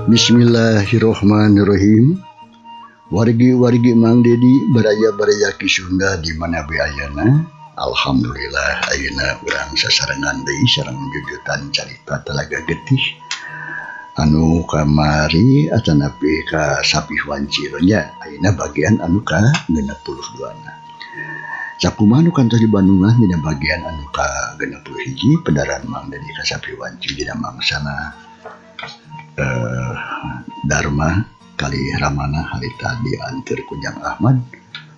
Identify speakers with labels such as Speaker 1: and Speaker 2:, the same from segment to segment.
Speaker 1: Bismillahirrahmanirrahim. Wargi-wargi Mang Dedi baraya-baraya Ki Sunda di mana be ayana. Alhamdulillah ayeuna urang sasarengan deui sareng jujutan carita Talaga Getih anu kamari atanapi ka Sapih Wanci nya ayeuna bagian anu ka 62 na. Sakumaha nu kantos di Bandungan dina bagian anu ka 61 pedaran Mang Dedi ka Sapih Wanci dina mangsana Dharma kali Ramana harita dianteur ku Jang Ahmad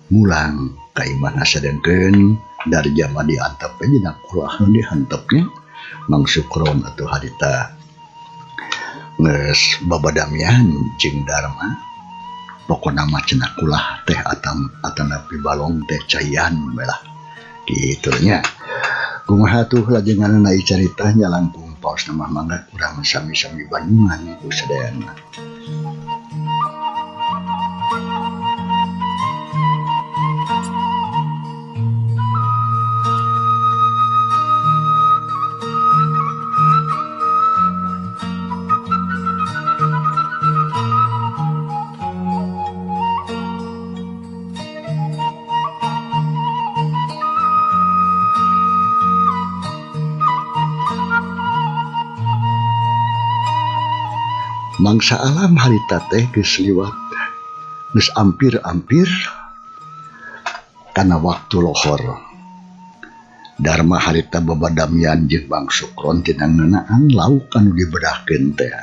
Speaker 1: mulang ka imahna sadengkeun Darja mah diantep we dina kulah dihantepnya Mang Sukron atuh harita geus babadamian jeung Dharma pokona mah cenah kulah teh atam atanapi balong teh caian we lah kitu nya. Kumaha tuh lajenganna ieu carita nya langkung paos mah mangga urang sami-sami Bandungan ku sadayana. Mangsa alam harita teh geus liwat geus ampir-ampir kana waktu lohor. Dharma harita babadamian jeung Mang Sukron tina ngeunaan lauk anu dibedahkeun teh.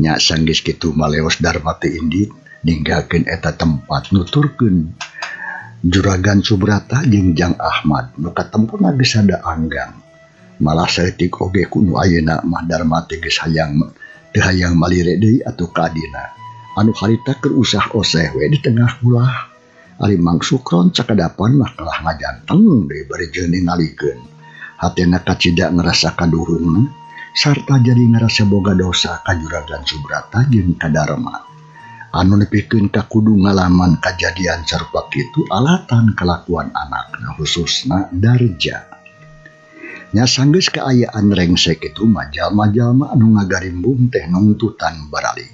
Speaker 1: Nya sanggeus kitu maleos Dharma teh indit ninggalkeun eta tempat nuturkeun Juragan Subrata jeung Jang Ahmad nu katempona geus sada anggang. Malah saeutik oge ku nu ayeuna mah Dharma teh geus hayang teu hayang malire deui atuh ka adina. Anu harita keur usah oseh we di tengah ulah. Ari Mang Sukron cakadapan mah kalah ngajanteng deui bari jeung ningalikeun. Hatena kacida ngarasa kaduhungna sarta jadi ngarasa boga dosa ka Juragan Subrata jeung ka Dharma. Anu nepikeun ka kudu ngalaman kajadian sarupa kitu alatan kalakuan anakna khususna Darja. Nya sanggeus kaayaan rengsek itu mah jalma-jalma anu ngagarimbung teh nungtutan baralik.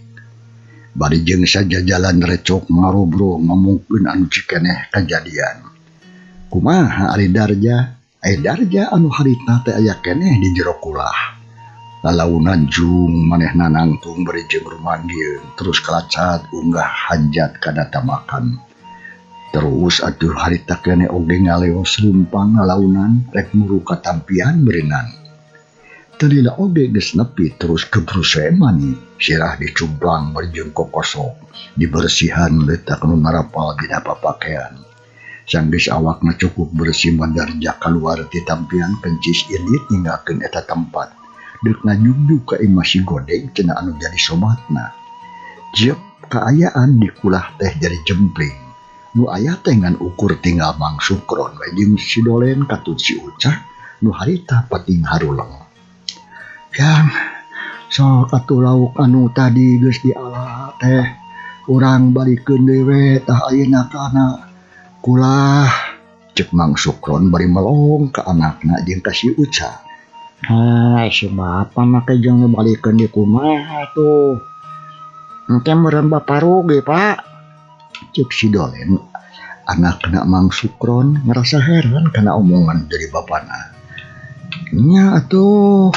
Speaker 1: Bari jeung sajajalan recok ngarobro ngomongkeun anu cikeneh kajadian. Kumaha ari Darja? Ari Darja anu harita teh aya keneh di jero kulah. Lalaunan jung manehna nangtung bari jeung rumanggieun terus kalacat unggah hanjat kana tamakan. Terus atuh harita keneh oge ngaleos leumpang lalaunan rek muru katampian berenang. Teu lila oge geus nepi terus gebruse mani sirah dicumplang bari jeung kokosok dibersihan leutak nu narapal dina papakean. Sanggeus awakna cukup bersih mah Darja kaluar ti tampian kencis indit ninggalkeun eta tempat. Deuk ngajugjug ka imah si Godeg cenah anu jadi sobatna. Jep kaayaan di kulah teh jadi jempling. Nu aya teh ngan ukur tinggal Mang Sukron we jeung si Dolen katut si Ucah nu harita pating haruleng. Yang sok atuh lauk anu tadi geus diala teh urang balikeun deui we tah ayeuna kana kulah ceuk Mang Sukron bari melong ka anakna jeung ka si Ucah.
Speaker 2: Hai si bapa make jeung balikeun di kumaha tuh. Engke meureun bapa rugi, Pak.
Speaker 1: Ceuk si Dolen anakna Mang Sukron ngerasa heran kana omongan dari bapana.
Speaker 2: Nya atuh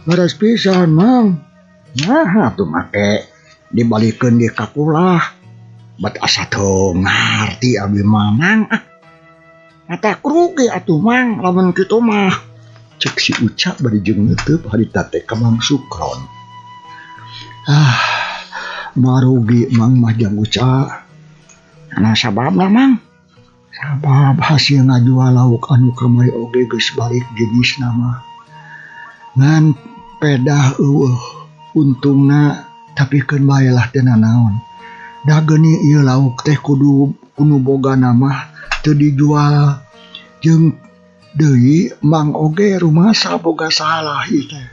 Speaker 2: beres pisan Mang. Nah atuh make dibalikeun di ka kulah.
Speaker 1: Bat asa teu ngarti abi mah
Speaker 2: Mang ah. Mata rugi atuh Mang lamun kitu mah.
Speaker 1: Ceuk si Uca bari jeung neuteub harita teh ka Mang Sukron. Ah, marugi Mang mah jang Uca.
Speaker 2: Nah sababna Mang?
Speaker 1: Sabab hasil ngajual lauk anu kamari oge geus balik jenisna mah. Ngan pedah eueuh untungna tapi keun bae lah teu nanaon. Da geuning ieu lauk teh kudu kunu bogana mah teu dijual jeung deui Mang oge rumasa boga salah ieu teh.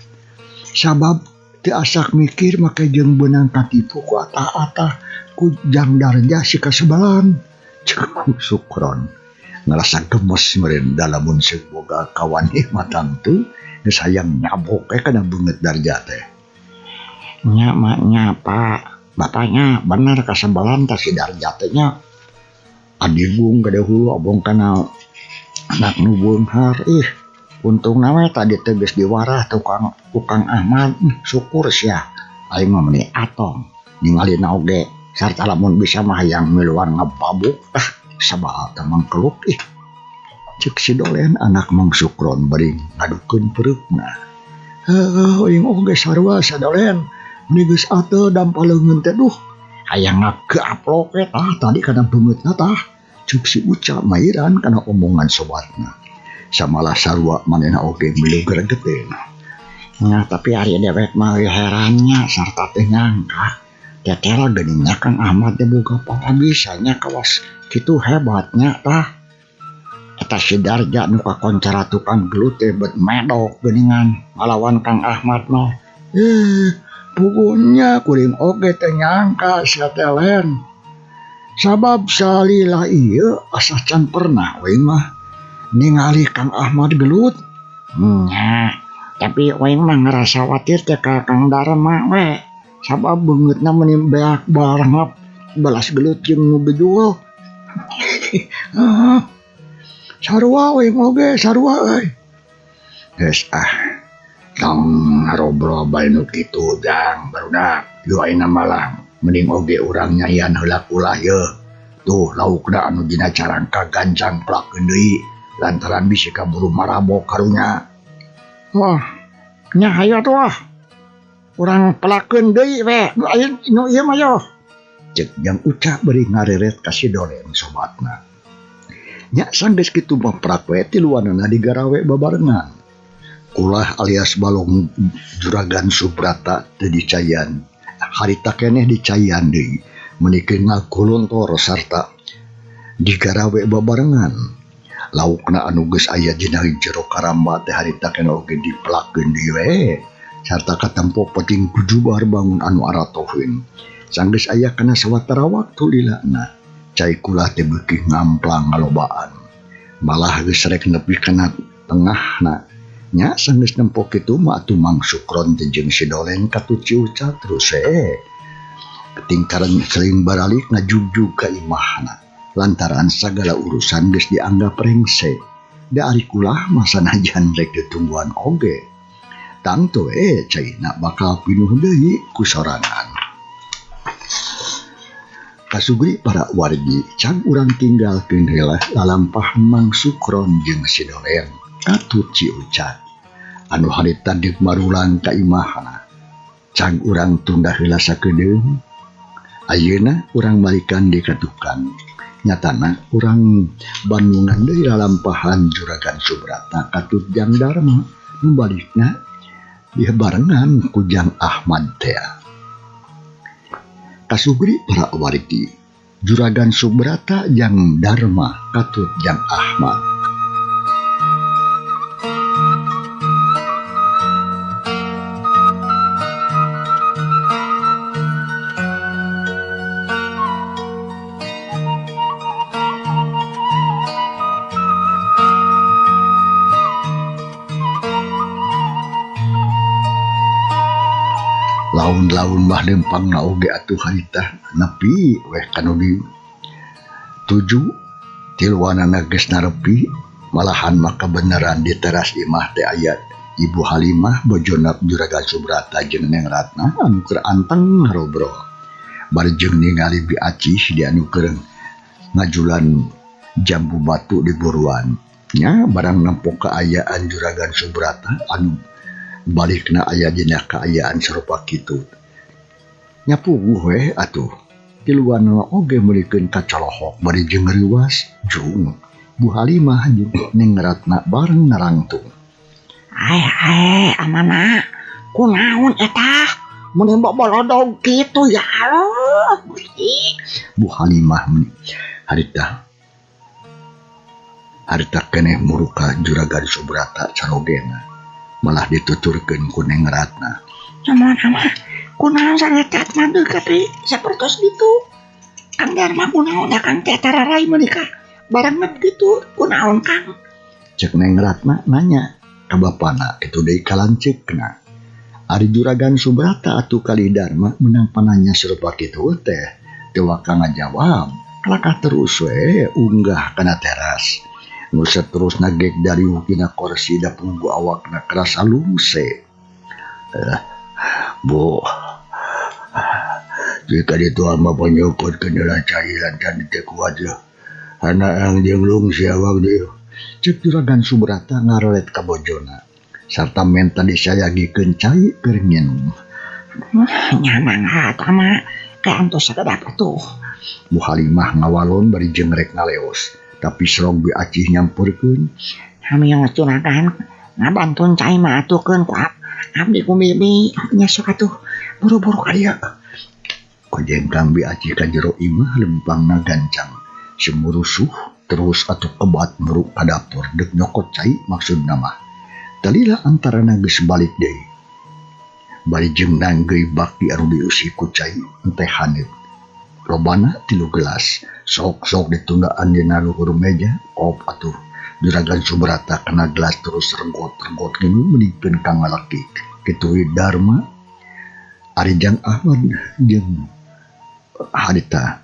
Speaker 1: Sabab teu asak mikir make jeung beunang katipu ku atah-atah ku Jang Darja si kasebelan. Ceuk Mang Sukron ngerasa gemes meureun da lamun seung boga kawan mah tangtu geus hayang nyabok we kana beungeut Darja teh.
Speaker 2: Nya mah nya Pak, bapaknya bener kasebelan tah si Darja teh nya. Adigung gede hulu obong kana anak nu beunghar ih. Untungna we tadi teh geus diwarah tukang ku Kang Ahmad, syukur sia. Aing mah meuni atong ningalina oge sarta lamun bisa mah hayang miluan ngababuk ah sabal teh mangkeluk ih. Cek si Dolen anak Mang Sukron bari ngadukeun pereupna. Heuh aing oge sarua sadolen meuni geus ateu dampa leungeun teh duh hayang ngageaplok we tah tadi kana beungeutna tah. Cek si Uca mairan kana omongan sobatna. Samalah sarua manehna oge milu gregeteun. Nya tapi ari dewek mah herannya sarta teu nyangka tetela geuning nya Kang Ahmad teh boga pangabisa nya kawas kitu hebatnya tah. Eta si Darja nu kakoncara tukang gelut teh bet medok geuningan ngalawan Kang Ahmad mah. Pugunya kuring oge teu nyangka sia teh len. Sabab salila ieu asa can pernah we mah ningali Kang Ahmad gelut. Nya, tapi aing mah ngarasa khawatir teh ka Kang Darma we. Sabab beungeutna meuni beak barengap balas gelut jeung nu bejul. Sarua we oge sarua euy. Geus ah, tong ngarobrol bae nu kitu jang barudak. Yeuh ayeuna malah mending oge urang nyayan heula kulah yeuh. Tuh laukna anu dina carangka gancang pelakeun deui lantaran bisi kaburu marabok karunya. Wah, nya hayo atuh ah. Urang pelakeun deui we. Nu aya nu ieu mah yoh. Cek Jang Uca bari ngareret ka si Dolen sobatna. Nya sanggeus kitu mah prak we tiluanana digarawe babarengan. Kulah alias balong Juragan Subrata teu dicayan. Harita keneh dicayan deui meuni keur ngakuluntor sarta digarawe babarengan. Laukna anu geus aya dina jero karamba teh harita keneh oge dipelakeun deui we. Sarta katempo penting kujubar bangun anu aratoheun. Sanggeus aya kana sawatara waktu lilana. Cai kulah teh beuki ngamplang ngalobaan. Malah geus rek nepi kana tengahna. Nya sanggeus nempo kitu mah atuh Mang Sukron teh jeung si Dolen katut si Uca terus we. Ketingkaran sering baralik ngajugjug ka imahna. Lantaran sagala urusan geus dianggap rengse. Da ari kulah mah sanajan rek ditungguan oge. Tangtu we caina bakal pinuh deui ku sorangan. Kasugri para wargi can urang tinggalkeun heula lalampah Mang Sukron jeung si Dolen katut si Uca. Anu harita deuk marulang ka imahna. Can urang tunda heula sakedeung. Ayeuna urang balikan di katukang. Nyatana urang Bandungan deui lalampahan Juragan Subrata katut Jang Darma nu balikna dibarengan ku Jang Ahmad tea. Kasugri para wargi Juragan Subrata Jang Darma katut Jang Ahmad. Laun-laun mah lempangna oge atuh harita nepi weh kanu di tuju tiluanana geus narepi malahan mah kabeneran di teras imah teh aya Ibu Halimah bojona Juragan Subrata jeung Neng Ratna anu keur anteng ngarobrol. Bari jeung ningali Bi Acih di anu keur ngajulan jambu batu di buruan. Nya barang nempo kaayaan Juragan Subrata anu balikna aya dina kaayaan sarupa kitu. Nya puguh we atuh. Tiluanana oge meulikeun kacolohok bari jeung riwas jung. Bu Halimah jeung Neng Ratna bareng narangtung.
Speaker 3: Ae ae amana kunaon eta mun bobolodog kitu ya Allah Gusti.
Speaker 2: Bu Halimah meuni harita harita keneh muruka Juragan Subrata carogena. Malah dituturkeun ku Neng Ratna.
Speaker 3: Sama-sama kunaon saretat mah deui tapi sapertos kitu. Kang Darma kunaon da Kang teh tararai meuni ka barengan kitu kunaon Kang?
Speaker 2: Cek Neng Ratna nanya ka bapana kitu deui kalanceukna.
Speaker 1: Ari Juragan Subrata atuh kali Dharma menang pananya serupa kitu teh teu waka ngajawab kalakah terus we unggah kana teras. Nu saterusna gek dariuk dina korsi da punggu awakna karasa lungse. Bu, jika ditu mah panyokot kendala cai lancan teu kuat yeuh. Hanaang jeung lungse awak deui. Cek Juragan Subrata ngarelet ka bojona. Sarta menta disayagikeun cai keur nginum.
Speaker 3: Nya mangga atuh ama ke antos sakedap atuh.
Speaker 1: Bu Halimah ngawalon bari jeung rek ngaleos, tapi serog Bi Acih nyamperkeun.
Speaker 3: Hamios juragan ngabantun cai mah atuhkeun ku abdi ku bibi nya sok atuh buru-buru ka dieu.
Speaker 1: Kojengkang Bi Acih ka jero imah lempangna gancang sumurusuh terus atuh kebat muruk ka dapur deuk nyokot cai maksudna mah. Talila antarana geus balik deui. Bari jeung nanggeuy baki anu dieusi ku cai enteh haneut. Lobana 3 gelas, sok-sok ditundaan dina luhur meja, kop atuh. Juragan Subrata kana gelas terus renggot-renggot nginum meunikeun ka ngalakik. Kitu Dharma ari Jang Ahmad jeung harita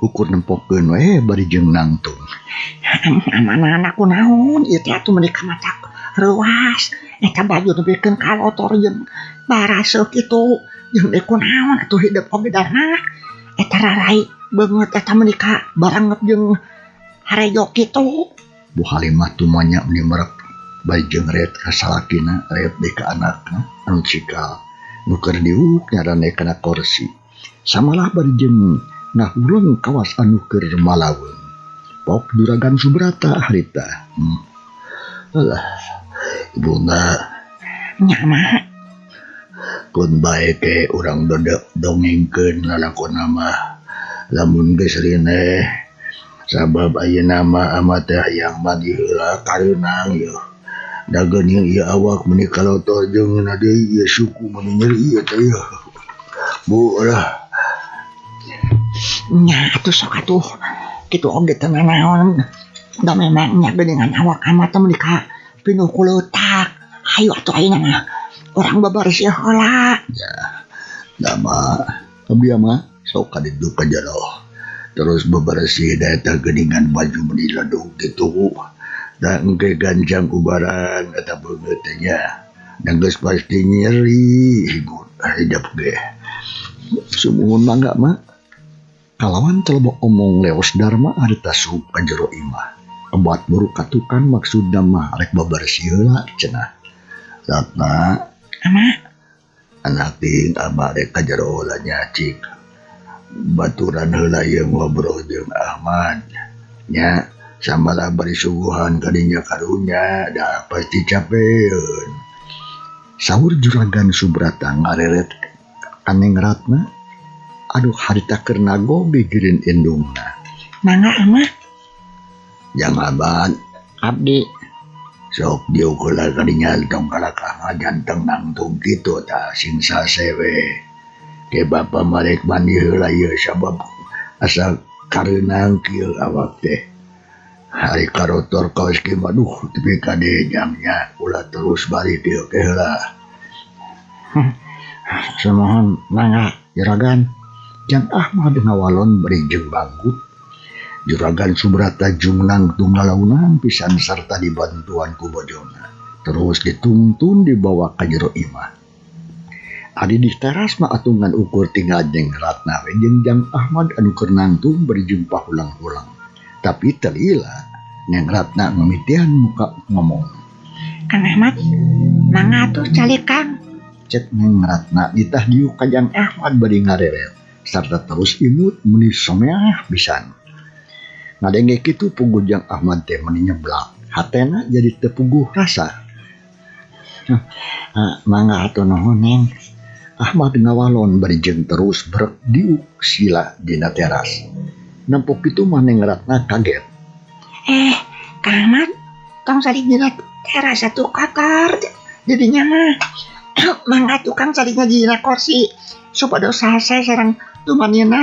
Speaker 1: ukur nempokeun we bari jeung nangtung.
Speaker 3: Amanana kunaon ieu teh atuh meuni ka matak reuas eta baju nepikeun ka lotor jeung baraseuh kitu jeung deui kunaon atuh hidep oge Dharma eta rarai beungeut eta meuni ka barangep jeung harejo kitu.
Speaker 1: Bu Halimah tumanya meuni merek bari jeung ret ka salakina ret deui ka anakna anu cikal nu keur diuk nyarane kana korsi. Samalah bari jeung ngahuleng kawas anu keur malaweung. Pok Juragan Subrata harita. Alah, ibuna.
Speaker 3: Nya mah.
Speaker 2: Kun bae ke urang dodok dongengkeun lalakon mah. Lamun geus rineh sabab ayeuna mah ama teh hayang mandi heula kareunang yeuh. Da geuning ieu awak meuni kalotor jeung na deui ieu suku meuni nyeri ieu teh yeuh. Bu lah.
Speaker 3: Nya atuh sok atuh kitu oge teu nanaon. Da memang nya geuningan awak amat teh meuni ka pinuh ku leutak. Hayu atuh ayeuna mah urang babaresih heula.
Speaker 1: Ya, da mah abdi mah sok ka ditu ka jero. Terus bebersih da eta geuningan baju meuni ledug kitu. Da engke gancang ubaran eta beungeut teh nya. Da geus pasti nyeri higut hidep ge. Sumuhun mangga mah. Kalawan telebok omong leos Dharma harita sup ka jero imah. Kebat buruk katukan maksudna mah rek babersih heula cenah. Ratna,
Speaker 3: ama
Speaker 2: anak ting ama rek ka jero heula nya cik. Baturan heula ieu ngobrol jeung Ahmad. Nya samalah bari suguhan kadinya karunya da pasti capeun.
Speaker 1: Saur Juragan Subrata ngareret ka Neng Ratna. Aduh harita keur nago gigireun indungna.
Speaker 3: Mangga ama?
Speaker 2: Jang Abad
Speaker 3: abdi
Speaker 2: sok diuk heula kadinya tong kalakah ngajanteng nangtung kitu tah sing sasewe. Ke bapa marek mandi heula ieu sabab asa kareunang kieu awak teh. Hari karotor kaos kieu mah duh tepi ka jang nya ulah terus balik ieu ke heula.
Speaker 3: Sumuhun mangga Juragan.
Speaker 1: Jang Ahmad ngawalon bari jeung banggut. Juragan Subrata jungnang tungalaunan pisan sarta dibantuan ku bojona. Terus dituntun dibawa ka jero imah. Ari di teras mah atungan ukur tinggal jeung Ratna we jeung Jang Ahmad anu keur nangtung bari jeung pahulang-hulang. Tapi telila Neng Ratna ngemitian muka ngomong.
Speaker 3: Kang Ahmad, mangga atuh calik Kang.
Speaker 1: Cek Neng Ratna ditah diuk ka Jang Ahmad bari ngareret sarta terus imut meuni someah pisan. Ngadenge kitu puguh Jang Ahmad teh meuni nyeblak. Hatena jadi teu puguh rasa.
Speaker 3: Mangga atuh nuhun Neng.
Speaker 1: Ahmad ngawalon bari jeung terus brek diuk sila dina teras. Nempok kitu mah Neng Ratna kaget.
Speaker 3: Kang Ahmad, tong salik dina teras atuh kotor. Jadinya mah mangga tukang salikna dina kursi supados sase sareng tumanina.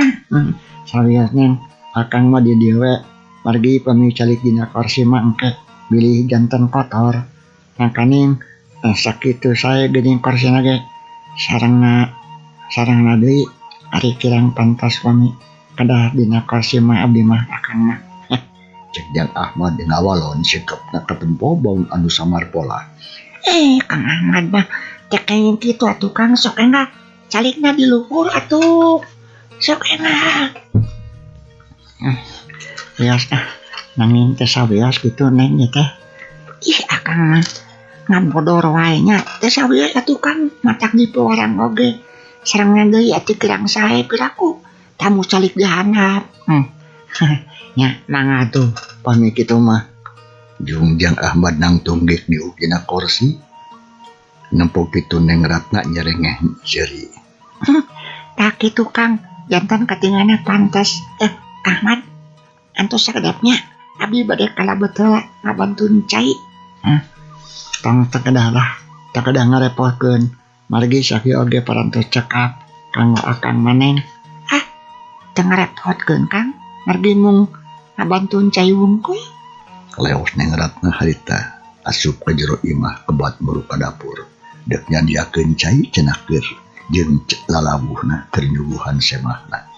Speaker 3: Sawios Neng, akang mah di dieu we margi pami calik dina kursi mah engke bilih janten kotor. Makaning Sakitu sae geuning korsina ge sarengna sarengna deui ari kirang pantas pami kedah dina korsi mah abdi mah akang mah.
Speaker 1: Cek Jang Ahmad ngawalon sikepna katempo baun anu samar pola.
Speaker 3: Kang Ahmad mah teh kenging kitu atuh Kang, sok enggal calikna di luhur atuh. Sok enggal. Wios ah, nanging teh sawios kitu neng ieu teh. Ih akang mah ngabodor wae nya teh sawios atuh Kang, matak dipiwarang oge. Sarengna deui atuh kirang sae piraku tamu calik di handap. Nya mangga tuh
Speaker 1: pami kitu mah. Jung Jang Ahmad nangtung geuk diuk dina korsi. Nempo kitu Neng Ratna nyerengeh seuri.
Speaker 3: Tah kitu Kang, jantan katinggalna pantes. Ahmad antos sakedapnya abdi bade kalabet heula ngabantun cai. Tong teu kedah lah, teu kedah ngarepokeun. Margi sakieu oge parantos cekap kanggo akang maneng. Ah, teu ngarepotkeun Kang, margi mung ngabantun cai wungkul.
Speaker 1: Leos Neng Ratna harita asup ka jero imah kebat muru ka dapur. Dek nyadiakeun cai cenah keur jeung lalawuhna keur nyuguhan semahna.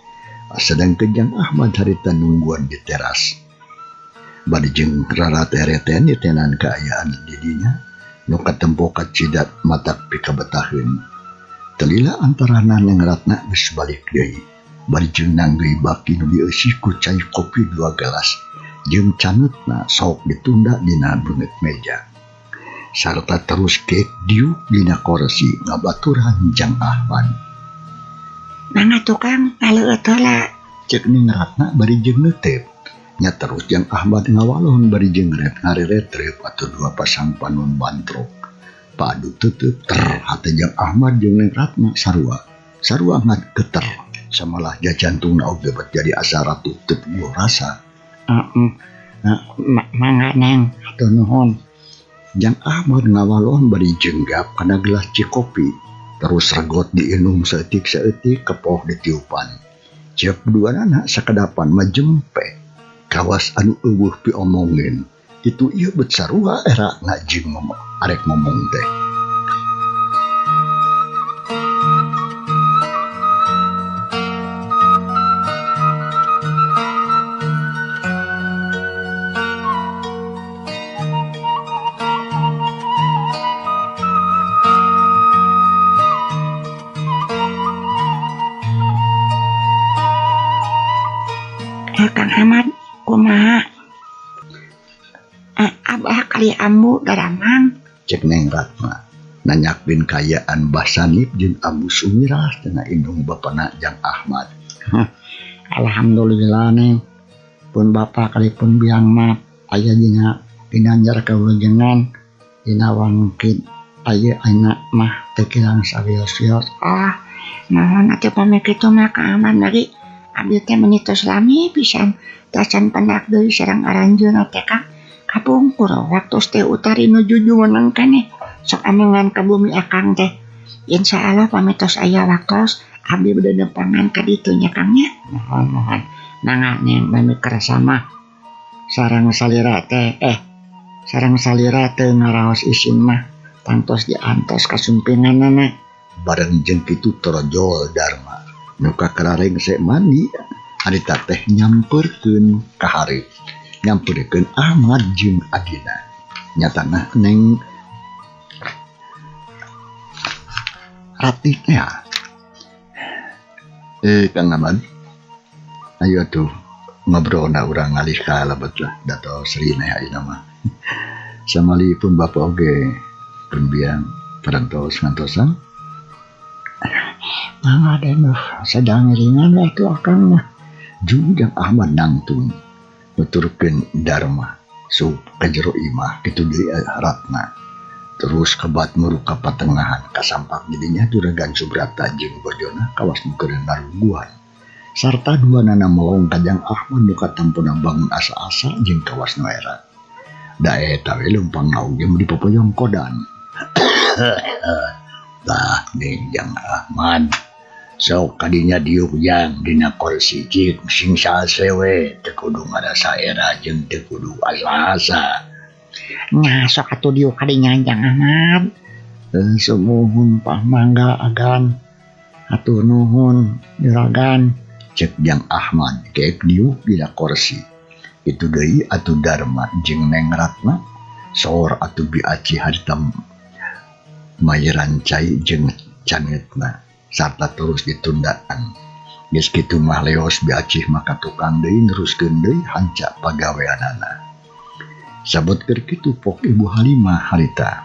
Speaker 1: Sedangkeun Jang Ahmad harita nungguan di teras. Bari jeung rarate-reten nitenan kaayaan di dinya nu katempo kacidat matak pikabetaheun. Telila antarana Neng Ratna geus balik deui. Bari jeung nanggeuy baki nu dieusi ku cai kopi 2 gelas jeung canutna sok ditunda dina beungeut meja. Sarta terus keek diuk dina korsi ngabaturan Jang Ahmad.
Speaker 3: Mangga tukang ngaleueut heula.
Speaker 1: Cek Neng Ratna bari jeung neuteup. Nya terus Jang Ahmad ngawalon bari jeung ngareretrep atuh 2 pasang panon bantrok. Padu teuteuk ter hate Jang Ahmad jeung Neng Ratna sarua. Sarua ngat geter. Samalah jajantungna oge bet jadi asa ratuh teu puguh rasa.
Speaker 3: Mangga Neng hatur nuhun.
Speaker 1: Jang Ahmad ngawalon bari jenggap kana gelas cikopi. Terus regot diinum saeutik-saeutik kepoh ditiupan. Cep duanana sakedapan mah jempe. Kawas anu eueuh piomongin. Itu ieu bet sarua era ngajing ngomong arek ngomong teh.
Speaker 3: Kang Ahmad kumaha? Abah kali ambu daramang.
Speaker 1: Cek Neng Ratna nanyakeun kaayaan Bah Sanip jeung Ambu Sumirah cenah indung bapana Jang Ahmad.
Speaker 3: Alhamdulillah Neng, pun bapa kali pun biang mah aya dina pinanjar kawujengan dina wangkit aya anak mah teu kirang sawios-wios. Ah, naon atuh pami kitu mah Kang Ahmad lagi. Abdi teh meuni tos lami pisan tacan pendak deui sareng aranjeunna teh Kang. Kapungkur waktos teh utari nuju jumeneng keneh sok amengan ka bumi akang teh. Insyaallah pami tos aya waktos abdi bade nepangan ka ditu nya Kang nya. Mohon mohon mangga Neng bami kersa mah sareng salira teh sareng salira teu ngaraos isin mah tangtos diantos kasumpinganana.
Speaker 1: Bareng jeung kitu torojol Darma nu kakararengse mandi harita teh nyamperkeun ka hareup, nyamperkeun Ahmad jeung adina. Nyatana Neng Ratih teh. Kang Ahmad, ayo atuh ngobrolna urang ngalih ka lebet lah dato Sri neh ayeuna mah. Samali pun bapa oge pun biang parantos ngantosan.
Speaker 3: Mangga denuh sedang ringan atuh akang mah.
Speaker 1: Jung Jang Ahmad nangtung nuturkeun Darma sup ka jero imah kitu deui Ratna. Terus kebat muru ka patengahan kasampak didinya Juragan Subrata jeung bojona kawas nu keur narungguan. Sarta duanana melong ka Jang Ahmad nu katampona bangun asa-asa jeung kawas nu era. Da eta we leumpang oge mun dipopoyong kodan. Tah ning Jang Ahmad sok kadinya diuk jang dina korsi cik sing sasewe teu kudu ngarasa era jeung teu kudu asa-asa.
Speaker 3: Nya sok atuh diuk kadinya Jang Ahmad. Sumuhun pamangga agan hatur nuhun juragan.
Speaker 1: Cek Jang Ahmad keek diuk dina korsi. Kitu deui atuh Darma jeung Neng Ratna soor atuh Bi Aci harita mayeran cai jeung canetna sarta terus ditundaan. Geus kitu mah leos Bi Acih mah ka tukang deui neruskeun deui hanca pagaweanana. Sabot keur kitu pok Ibu Halimah harita.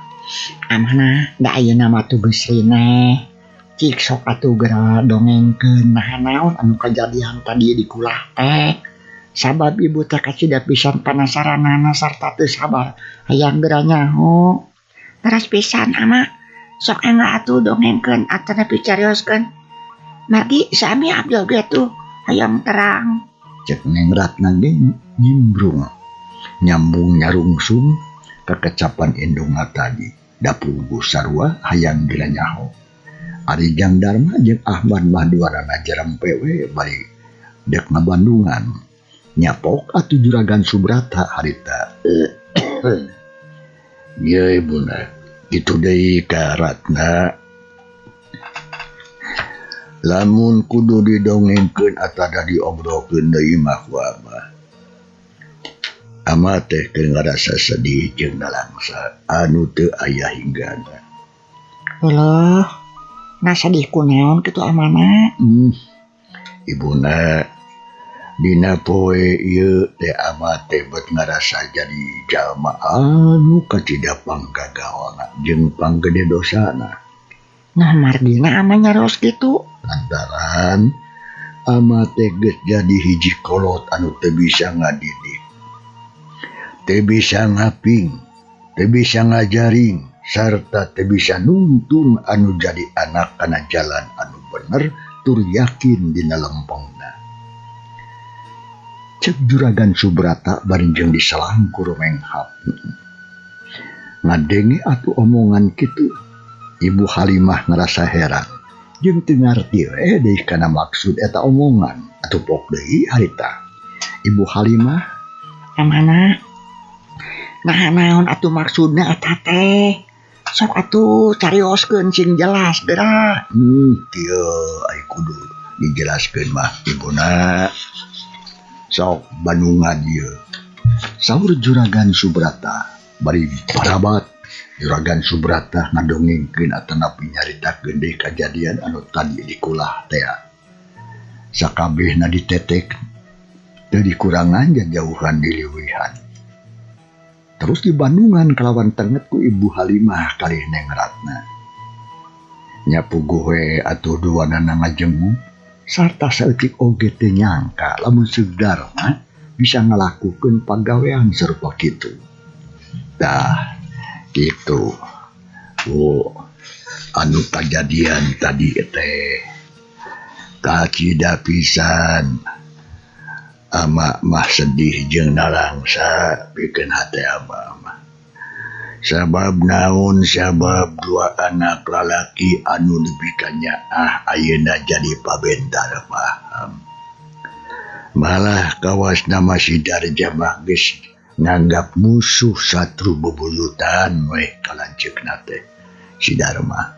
Speaker 3: Amanah da ayeuna mah tuh geus rineh. Cik sok atuh geura dongengkeun naha naon anu kajadian tadi di kulah teh. Sabab ibu teh kacida pisan panasaranana sarta teu sabar hayang geura nyaho. Teras pisan ama sok engga atuh dongengkeun atanapi carioskeun. Margi sami abdi oge tuh hayang terang.
Speaker 1: Cek Neng Ratna ge nyimbrung nyambung nyarungsung kekecapan indungna tadi. Da puguh sarua hayang geura nyaho. Ari Jang Darma jeung Ahmad mah duanana jerempe we bari dek ngabandungan. Nyapok atuh Juragan Subrata harita. Ye bunda, kitu deui ka Ratna. Lamun kudu didongengkeun atawa diobrolkeun deui mah ku abah. Ama teh keur ngarasa sedih jeung nalangsa anu teu aya hinggana.
Speaker 3: Euleuh, nah sedih kunaon kitu amana?
Speaker 1: Ibuna, dina poe ieu teh ama teh bet ngarasa jadi jalma anu kacida panggagaona jeung panggede dosana.
Speaker 3: Nah margina ama nyaros kitu.
Speaker 1: Lantaran ama teh geus jadi hiji kolot anu teu bisa ngadidik, teu bisa ngaping, teu bisa ngajaring, sarta teu bisa nungtun anu jadi anak kana jalan anu bener tur yakin dina lempengna. Cek Juragan Subrata bari jeung diselangkur menghap. Ngadenge atuh omongan kitu, Ibu Halimah ngerasa heran jeung teu ngarti we deui kana maksud eta omongan. Atuh pok deui harita. Ibu Halimah
Speaker 3: amana? Nah naon atuh maksudna eta teh? Sok atuh carioskeun sing jelas geura.
Speaker 1: Kieu ai kudu dijelaskeun mah ibuna. Sok bandungan ieu. Saur Juragan Subrata bari parabat. Juragan Subrata ngadongengkeun atanapi nyaritakeun deui kajadian anu tadi di kulah teh. Sakabehna ditetek teu dikurangan jajauhan diliwihan. Terus di Bandungan kalawan tenget ku Ibu Halimah kalih Neng Ratna. Nyapuguh we atuh duanana ngajenguk sarta saeutik oge teu nyangka lamun Seuk Darma bisa ngalakukeun pagawean sarupa kitu. Tah kitu. Oh, anu kajadian tadi teh kacida pisan. Ama mah sedih jeung nalangsa pikeun hate ama mah. Sabab naon, sabab dua anak lalaki anu nepi ah ayeuna jadi pabentar paham. Malah kawasna masih Darja mah geus nganggap musuh satru bebuyutan weh kalanceukna teh si Darma.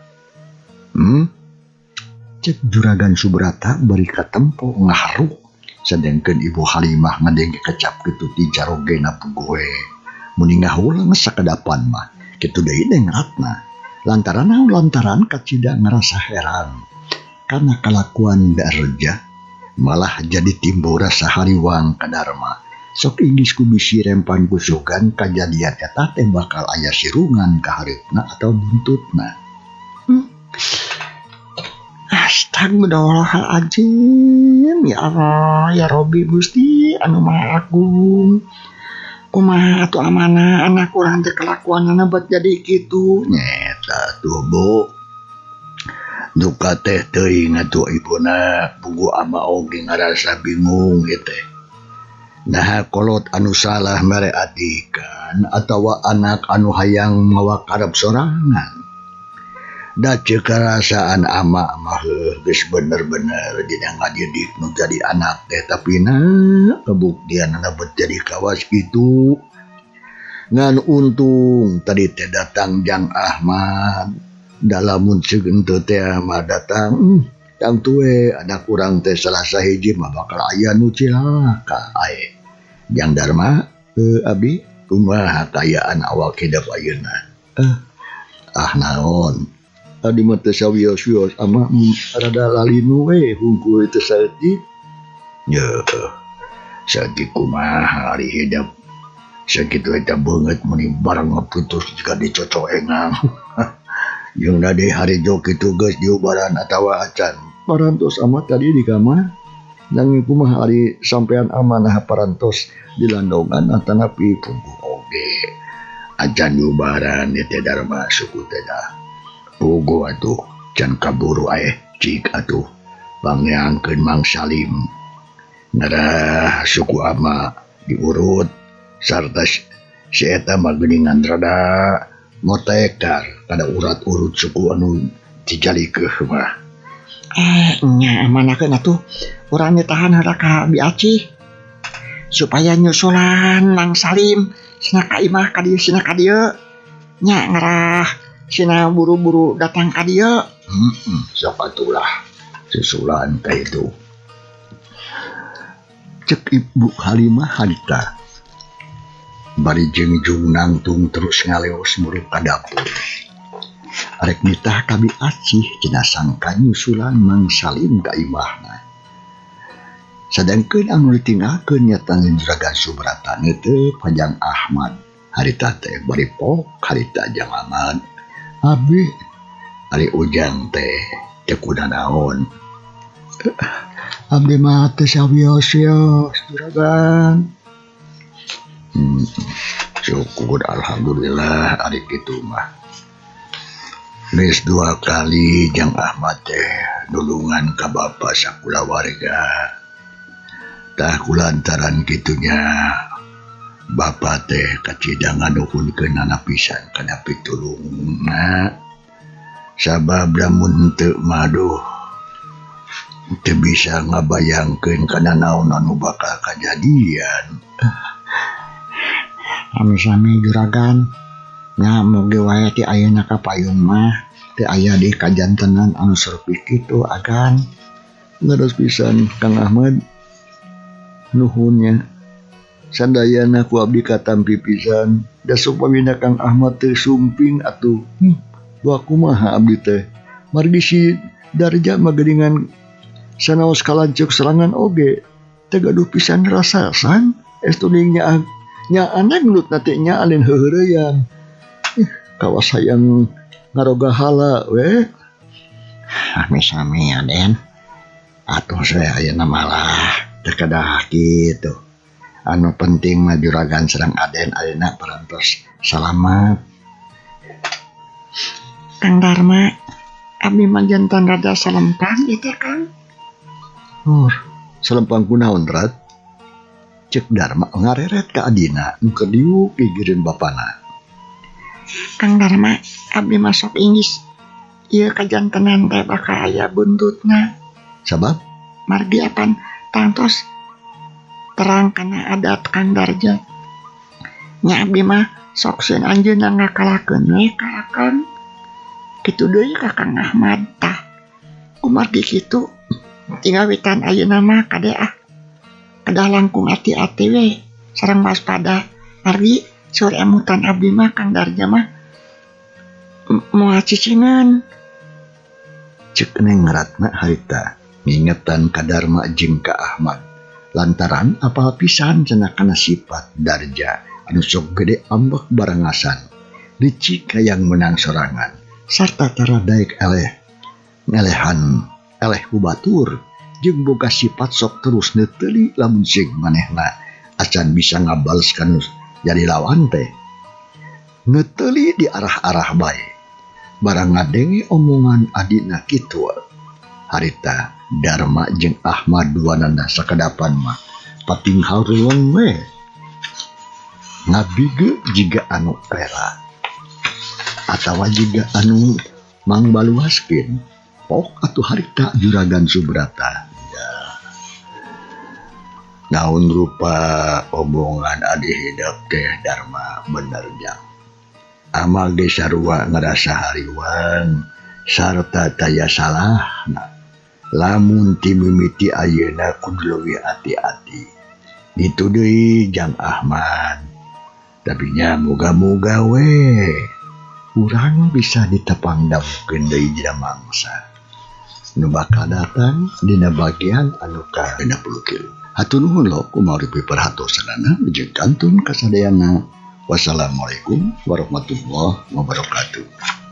Speaker 1: Cek Juragan Subrata bari katempo ngaharuk. Sedangkan Ibu Halimah ngadenge kecap kitu ti carogena puguh we. Muni ngahulang sakadapan mah kitu deui Neng Ratna. Lantaran naon, lantaran kacida ngerasa heran karena kalakuan Darja malah jadi timbul rasa hariwang ka Darma. Sok inggis ku bisi rempan kusugan kajadian eta teh bakal aya sirungan ka hareupna atau buntutna.
Speaker 3: Astagfirullahaladzim, ya Allah, ya Robbi Gusti anu Maha Agung. Kumaha atuh amanah anak urang teh kelakuanana bet jadi kitu.
Speaker 1: Nyeta tuh Bu. Duka teh teuing atuh ibuna puguh ama oge ngarasa bingung ieu teh. Naha kolot anu salah mere adikan atawa anak anu hayang mawa karep sorangan. Da ceuk karasaan ama mah geus bener-bener dina ngadidik nu jadi anak teh tapi na kabuktianana bet jadi kawas kitu. Ngan untung tadi teh datang Jang Ahmad.
Speaker 2: Da lamun ceuk henteu teh mah datang tangtu we anak urang teh salah sahiji mah bakal aya nu cilaka ae. Jang Darma abdi kumaha kaayaan awak hidup ayeuna? Ah naon? Abdi mah teu sawios-wios ama rada lalinu we hungkul teu saeutik. Yeuh. Saeutik kumaha ari hidup. Sakitu eta beungeut meuni barang ngaputus jiga dicocoengan. Jeung da deui harijo kitu geus diubaran atawa acan. Parantos ama tadi di kamar. Nanging kumaha ari sampean amanah parantos di landongan atanapi puguh oge. Acan diubaran ieu teh Darma suku teh dah. Puguh atuh can kaburu aeh cik atuh pangeangkeun Mang Salim. Ngarah suku ama diurut sarta si eta mah geuningan rada motekar kana urat-urut suku anu dijalikeuh mah.
Speaker 3: Nya amanakeun atuh urang ditahan heula ka Bi Acih supaya nyusulan Mang Salim sina ka imah ka dieu sina ka dieu nya ngarah sina buru-buru datang ka dieu.
Speaker 2: Sok atulah susulan ka itu. Cek Ibu Halimah harita bari jeung jung nangtung terus ngaleos muruk ka dapur. Arek nitah ka Bi Acih cenah sangka nyusulan Mang Salim ka imahna. Sadangkeun anu ditinggalkeun nyata Juragan Subrata teu Panjang Ahmad harita teh bari pok harita jang Ahmad. Abi ari Ujang teh teu kunanaon. Abdi mah teu sawios-wios juragan. Syukur alhamdulillah ari kitu mah. Geus dua kali Jang Ahmad teh nulungan ka bapa sakulawarga. Tah kulantaran kitunya bapa teh kacida nganuhunkeunana pisan kana pitulungna. Sabab lamun henteu mah duh teu bisa ngabayangkeun kana naon anu bakal kajadian.
Speaker 3: Sami-sami juragan. Nya mugi wae ti ayeuna ka payun mah teu aya di kajantenan anu sarupi kitu agan.
Speaker 2: Leres pisan Kang Ahmad. Nuhunnya. Sadayana ku abdi katampi pisan. Da supamina Kang Ahmad teu sumping atuh. Wa kumaha abdi teh? Margi si Darja mah geuningan sanaos kalanceuk serangan oge. Teu gaduh pisan rasasan. Estu nya nya anak nut nate nya alin heuheureyan. Kawas hayang ngaroga hala we.
Speaker 3: Sami-sami Aden. Atuh saya ayeuna malah teu kedah kitu. Anu penting mah juragan sareng Aden ayeuna parantos salamat. Kang Darma, abdi mah jantan rada salempang ieu teh Kang.
Speaker 2: Oh, salempang kunaon Rat? Cek Darma ngareret ka adina nu keur diuk gigireun bapana.
Speaker 3: Kang Darma, abdi mah sok inggis ieu kajantenan teh bakal aya buntutna.
Speaker 2: Sabab?
Speaker 3: Margi apan tangtos terang kana adat Kang Darja. Nya abdi mah sok sieun anjeunna ngakalakeun we ka akang. Kitu deui ka Kang Ahmad tah. Kumargi kitu tingawitan ayeuna mah kade ah. Kedah langkung ati-ati we sareng waspada. Margi seur emutan abdi mah Kang Darja mah moal cicingan.
Speaker 2: Cek Neng Ratna harita ngingetan ka Darma jeung ka Ahmad lantaran apal pisan cenah kana sifat Darja anu sok gede ambek barengasan licik hayang menang sorangan sarta tara daek eleh ngelehan eleh ku batur jeung boga sifat sok terus neuteuli lamun sing manehna acan bisa ngabales kanu jadi lawan teh neuteuli di arah-arah bae barang ngadenge omongan adina kitu harita Darma jeung Ahmad duanana sakadapan mah pating hareung we ngabige jiga anu rela atawa jiga anu mangbaluaskeun pok atuh harita Juragan Subrata. Ya. Naon rupa omongan adi hidep teh Darma bener jang. Amal ge sarua ngarasa hariwang
Speaker 1: Sarta taya salahna lamun ti mimiti ayeuna kudu leuwih ati-ati. Ditu deui Jang Ahmad. Tapi nya moga-moga we urang bisa ditepangdamkeun deui dina mangsa nu bakal datang dina bagian anu ka-63. Hatur nuhun lo kumaha piperhatosanana jeung kantun kasadayana. Wassalamualaikum warahmatullahi wabarakatuh.